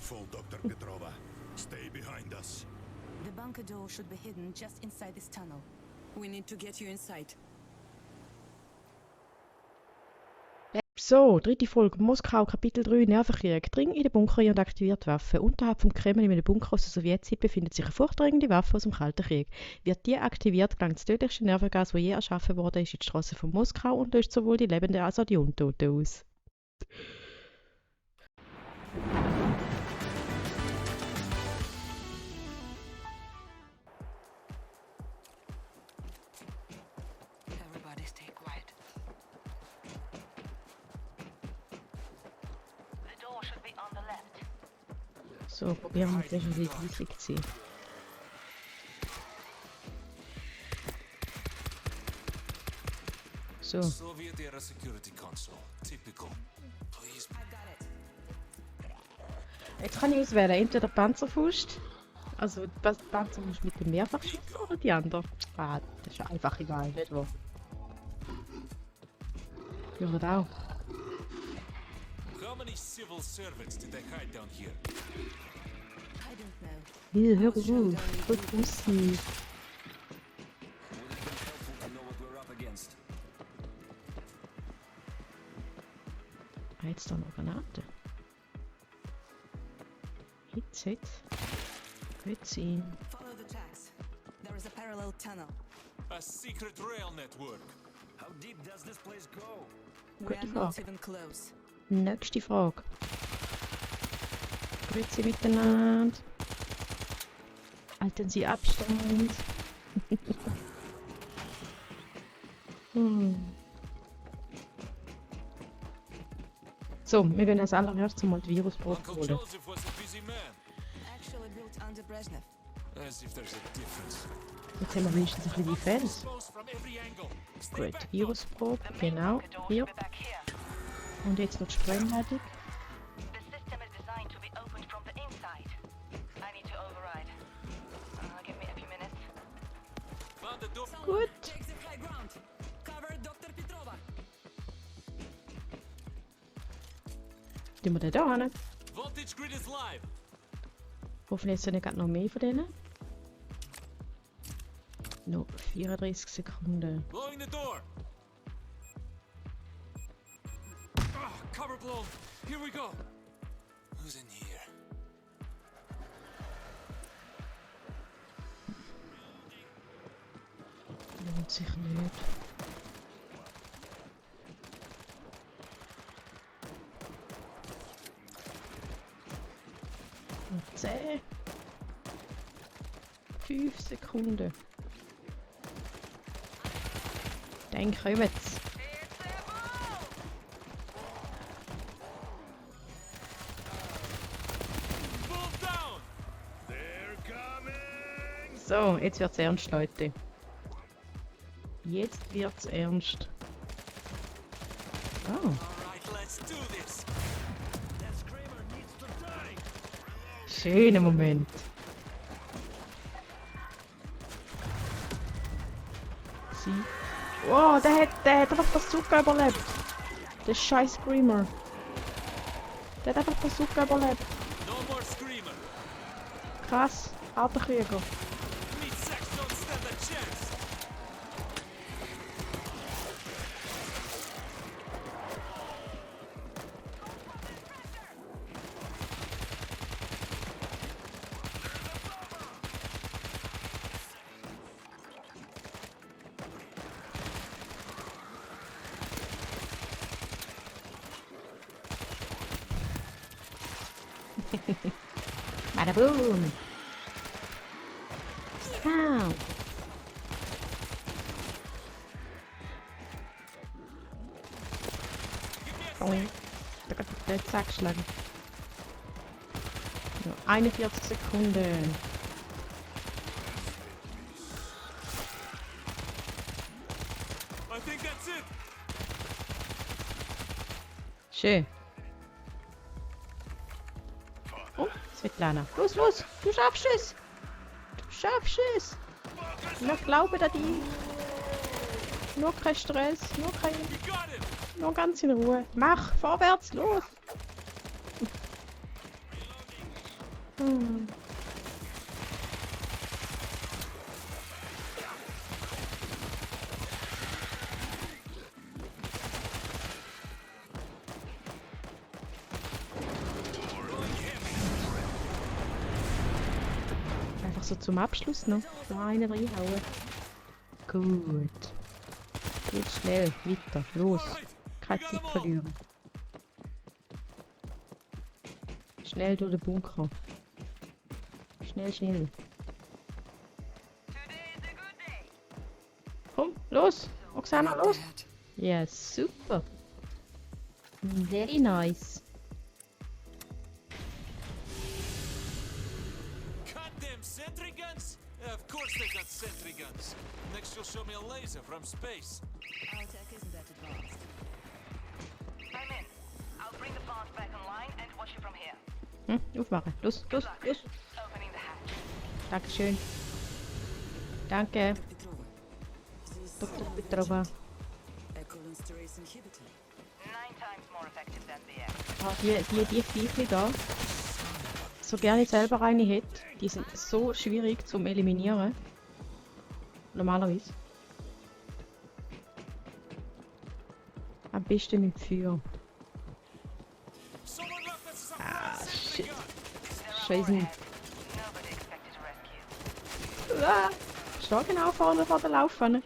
Careful, Dr. Petrova. Stay behind us. The bunker door should be hidden just inside this tunnel. We need to get you inside. So, dritte Folge, Moskau, Kapitel 3, Nervenkrieg. Dring in den Bunker und aktiviert Waffen. Unterhalb vom Kreml in einem Bunker aus der Sowjetzeit befindet sich eine furchtdrängende Waffe aus dem Kalten Krieg. Wird die aktiviert, gelangt das tödlichste Nervengas, das je erschaffen wurde, in die Straße von Moskau und löscht sowohl die Lebenden als auch die Untoten aus. Everybody stay quiet. The door should be on the left. So, probieren wir jetzt ein bisschen leislich zu sein. So, Soviet era security console. Typical. Please. I got it. jetzt kann ich auswählen, entweder Panzerfaust, also die Panzerfaust mit dem Mehrfachschützen oder die andere. Ah, das ist eine einfache Wahl, nicht wahr? Ja, das auch. How many civil servants did they hide down here? I don't know. Hier, hör auf, gut raus. Would have been helpful to know what we're up against. Ah, jetzt da noch Granaten. Hit. Gut ihn. Follow the tracks. There is a parallel tunnel. A secret rail network. How deep does this place go? We Gute are not Frage. even close. Nächste Frage. Grüezi miteinander. Halten Sie Abstand. So, wir gehen als allererstes mal die Virusprobe Uncle holen. Joseph was a busy man. Actually built under Brezhnev. As if there's a difference. Jetzt haben wir wenigstens ein bisschen Defense. Exposed from every angle. Stay Gut, back, Doc. Virusprobe, genau, hier. Und jetzt noch die Sprengladung. The system is designed to be opened from the inside. I need to override. Give me a few minutes. Found the door. Gut. Take the high ground. Cover Dr. Petrova. Tun wir den da hin. Voltage grid is live. Hoffentlich sind nicht gerade noch mehr von denen. Noch 34 Sekunden. Blowing the door. Cover blown. Here we go. Who's in here? Lohnt sich nicht. Noch 10. 5 Sekunden. Dann kommen's. Full down. They're coming! So, jetzt wird's ernst, Leute. Jetzt wird's ernst. Oh, All right, let's do this. That screamer needs to die! schöner Moment. Sie. Wow, der hat einfach Bazooka überlebt. Der scheiß Screamer. Der hat einfach Bazooka überlebt. No more screamer. Krass, harter Krieger. Meat sacks don't stand a chance. Bada boom. Wow. Boing. Da kann ich den Zack schlagen. Noch 41 Sekunden. I think that's it. Schön. Oh, Svetlana. Los, los! Du schaffst es! Du schaffst es! Nur Glaube an dich. Nur kein Stress, You got him. nur ganz in Ruhe. Mach, vorwärts, los! Hm. Einfach so zum Abschluss noch. So einen reinhauen. Gut. Geht schnell. Weiter. Los. Alright, Keine we got Zeit 'em all. verlieren. Schnell durch den Bunker. Schnell, schnell. Today is a good day. Komm, los! Oksana, los! Dad. Ja, super. Very nice. Goddamn sentry guns? Yeah, of course they got sentry guns. Next you'll show me a laser from space. Our tech isn't that advanced. I'm in. I'll bring the plant back online and watch it from here. Aufmachen. Los, los, Luck. los. Opening the hatch. Dankeschön. Danke, Petrova. This Dr. Petrova. echolustrase inhibitor. 9 times more effective than the X. Die Viecher da, so gerne ich selber eine hätte, die sind so schwierig zum Eliminieren. Normalerweise. Am besten mit Feuer. Someone left us some shit. sentry gun. They're on Scheiße. overhead. Nobody expected to rescue. Ah, steh genau vorne vor der Laufbahn.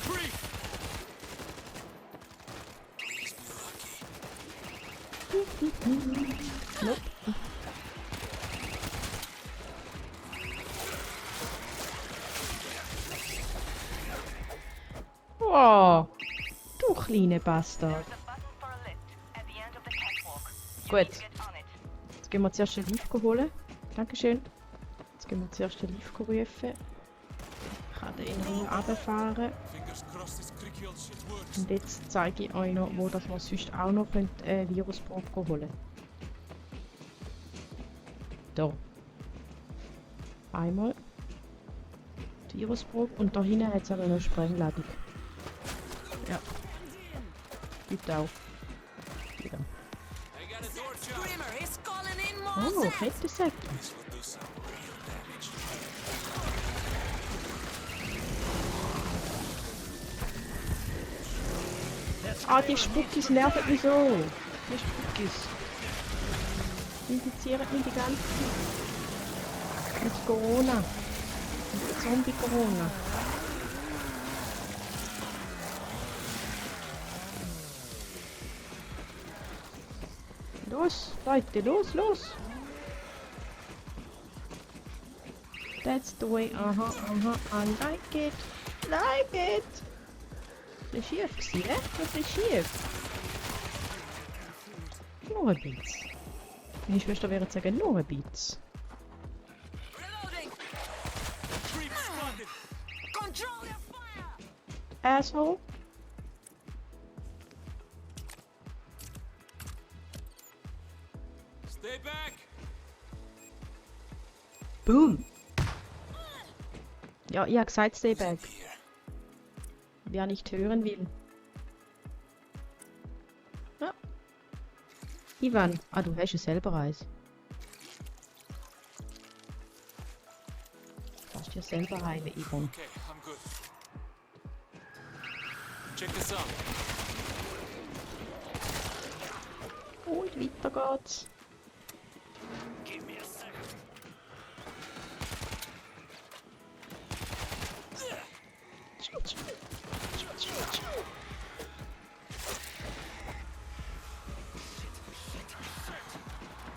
Free. Nope. Oh, du kleine Bastard. There's a button for a lift at the end of the catwalk. You Gut. need to get on it. Jetzt gehen wir zuerst den Lift holen. Dankeschön. Jetzt gehen wir zuerst den Lift rufen. Ich kann den in Ruhe runterfahren. Fingers crossed this creaky old shit works. Und jetzt zeige ich euch noch, wo das wir sonst auch noch Virusprobe holen. Da. Einmal. Die Virusprobe und da hinten hat es aber noch eine Sprengladung. Ja. Bitte auch. Wieder. I got a door job. Screamer is calling in more Oh, Zeds. Kettensäcke. This will do some real damage. Ah, die Spuckis nerven mich so. Die Spuckis. Infizieren mich die ganze Zeit. Mit Corona. Mit Zombie-Corona. Los, Leute, los, los. That's the way. Aha, aha, I like it. Like it. Das ist schief gewesen, ne? Das ist schief. Nur ein bisschen. Meine Schwester würde sagen, nur ein bisschen. Reloading. Creep spotted. Control your fire. Asshole. Stay back. Boom. Ja, ich habe gesagt, stay back. Here. Wer nicht hören will. Ja. Ivan, ah, du hast ja selber eins. Du hast ja selber eine, Ivan. Okay, I'm good. Check this out. Und weiter geht's. Give me a second.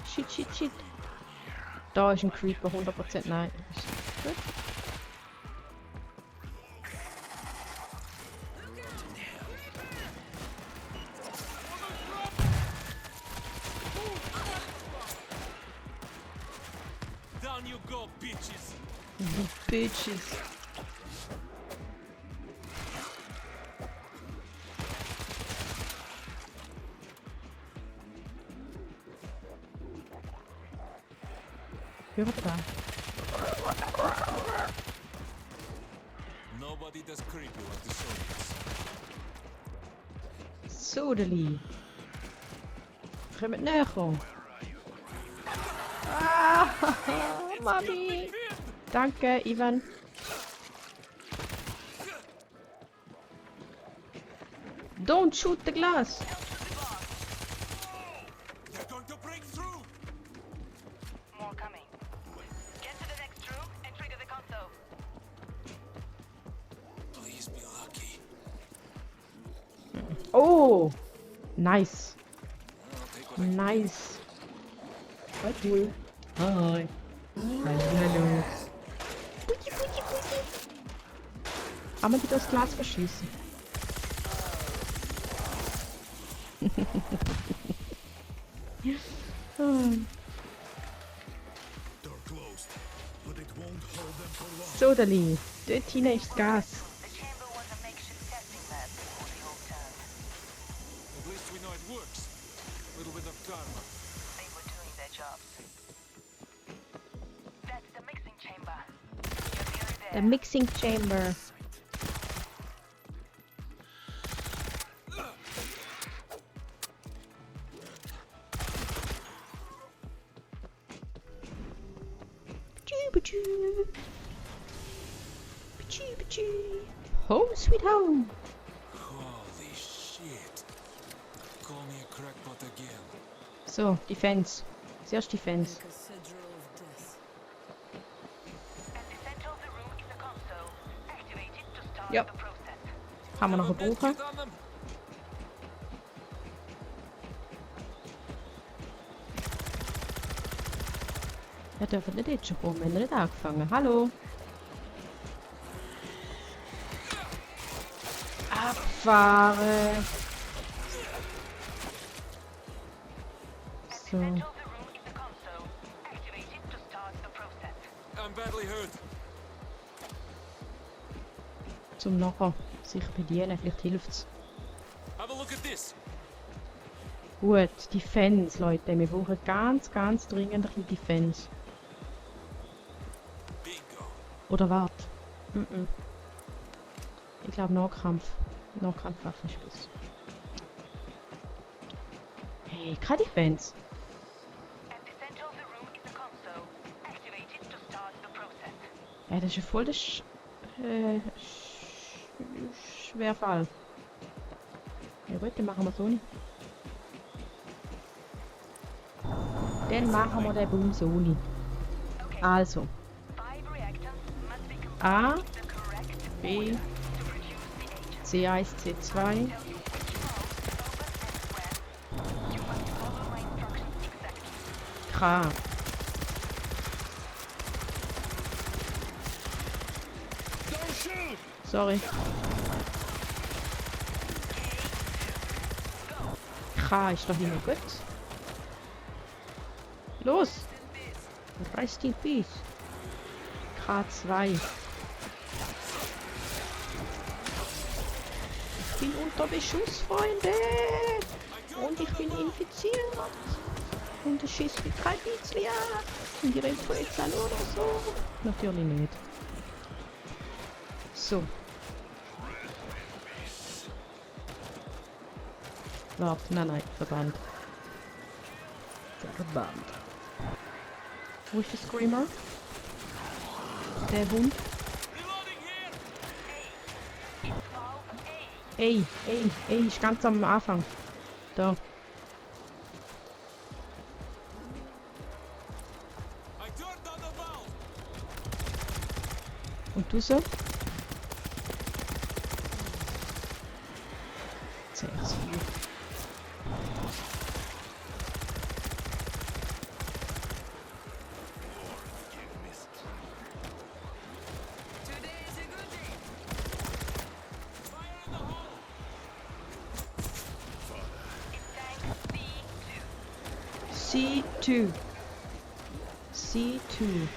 Shit, shit, shit. Da ist ein Creeper, 100% nein. Gut. Down you go, bitches. Bitches. Hört da. Nobody does creepy like the Soviets. Sodeli. Kommt näher. Mami! Danke, Ivan. Don't shoot the glass! They're going to break through! More coming. Get to the next room and trigger the console. Please be lucky. Oh! Nice. I'll take what I Nice. Hi, cool. Hi. Hallo. Kann man die das Glas verschießen? Door closed, but it won't hold them for long. So, Dali. Dort hinein ist das Gas. The chamber was a makeshift testing lab before the all turned. At least we know it works. Little bit of karma. They were doing their jobs. That's the mixing chamber. You're nearly there. The mixing chamber. Home sweet home. Holy shit. Call me a crackpot again. So, Defense. Zuerst Defense. Cathedral of Death. At the center of the room is a console. Activate it to start Yep. the process. Kann man Have noch a brauchen. medkit on them? Wir dürfen nicht jetzt schon kommen, wir haben nicht angefangen. Hallo? Abfahren! So, Center of the room is a console. Activate it to start the process. I'm badly hurt. zum nachher sich bedienen, vielleicht hilft's. Have a look at this. Gut, Defense, Leute. Wir brauchen ganz dringend ein bisschen Defense. Bingo. Oder warte. Ich glaube Nahkampf. Nahkampfwaffen ist besser. Hey, keine Defense. At the center of the room is a console. Activate it to start the process. Ja, das ist ja voll der Schwerfall. Ja gut, dann machen wir so nicht. Dann machen wir den Boom so nicht. Okay. Also, 5 reactants must be combined A, with the correct B, order to produce the agent. C1, C2, Tell you which mode to open and when. You must follow my instructions exactly. K. Don't shoot! Sorry. K ist doch immer gut. Los! Rest in Peace. K2. Ich bin unter Beschuss, Freunde! Und ich bin infiziert! Und es schießt mich kein bisschen an! Und ihr rennt jetzt an oder so? Natürlich nicht. So. Warte, nein, Verband. Verband. Wo ist der Screamer? Der Hund? Reloading here. Ey, ist ganz am Anfang. Da. I turned on the valve. Und du so? Sehr viel. Today is a good day. Fire in the hole. It's tank C2. C2.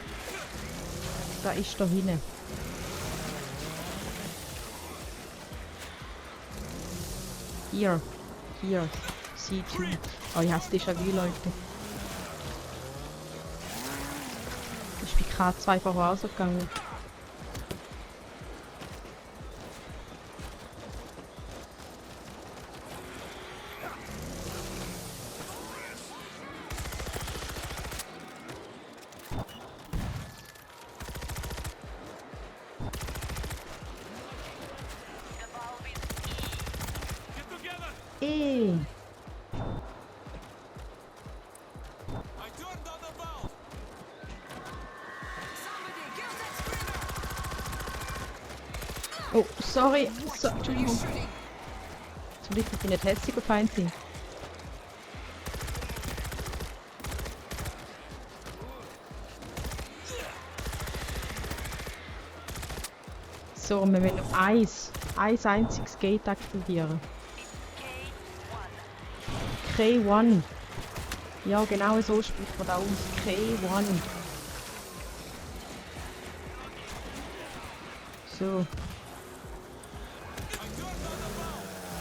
Da ist da hinten. Hier. C2. Oh, ich hasse Déjà-vu, Leute. Ich bin K2 vorausgegangen. Eh. I turned on the valve. Oh, sorry. Entschuldigung. Zum Glück, dass ich nicht hässlich und fein sind. So, wir müssen noch ein einziges Gate aktivieren. K1. Ja, genau so spricht man da aus. K1. So.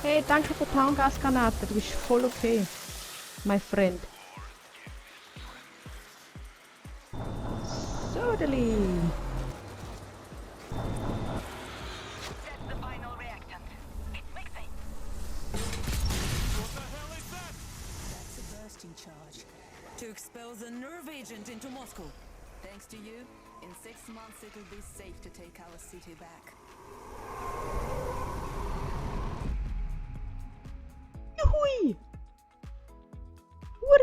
Hey, danke für die Tarngasgranate. Du bist voll okay. My friend. So, Deli. That's the final reactant. It's mixing. What the hell is that? That's a bursting charge. To expel the nerve agent into Moscow. Thanks to you, in 6 months it'll be safe to take our city back. Juhui!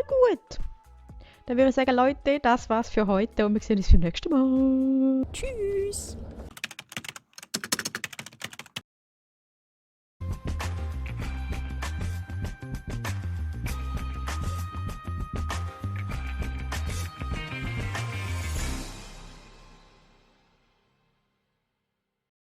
Gut. Dann würde ich sagen, Leute, das war's für heute und wir sehen uns beim nächsten Mal. Tschüss!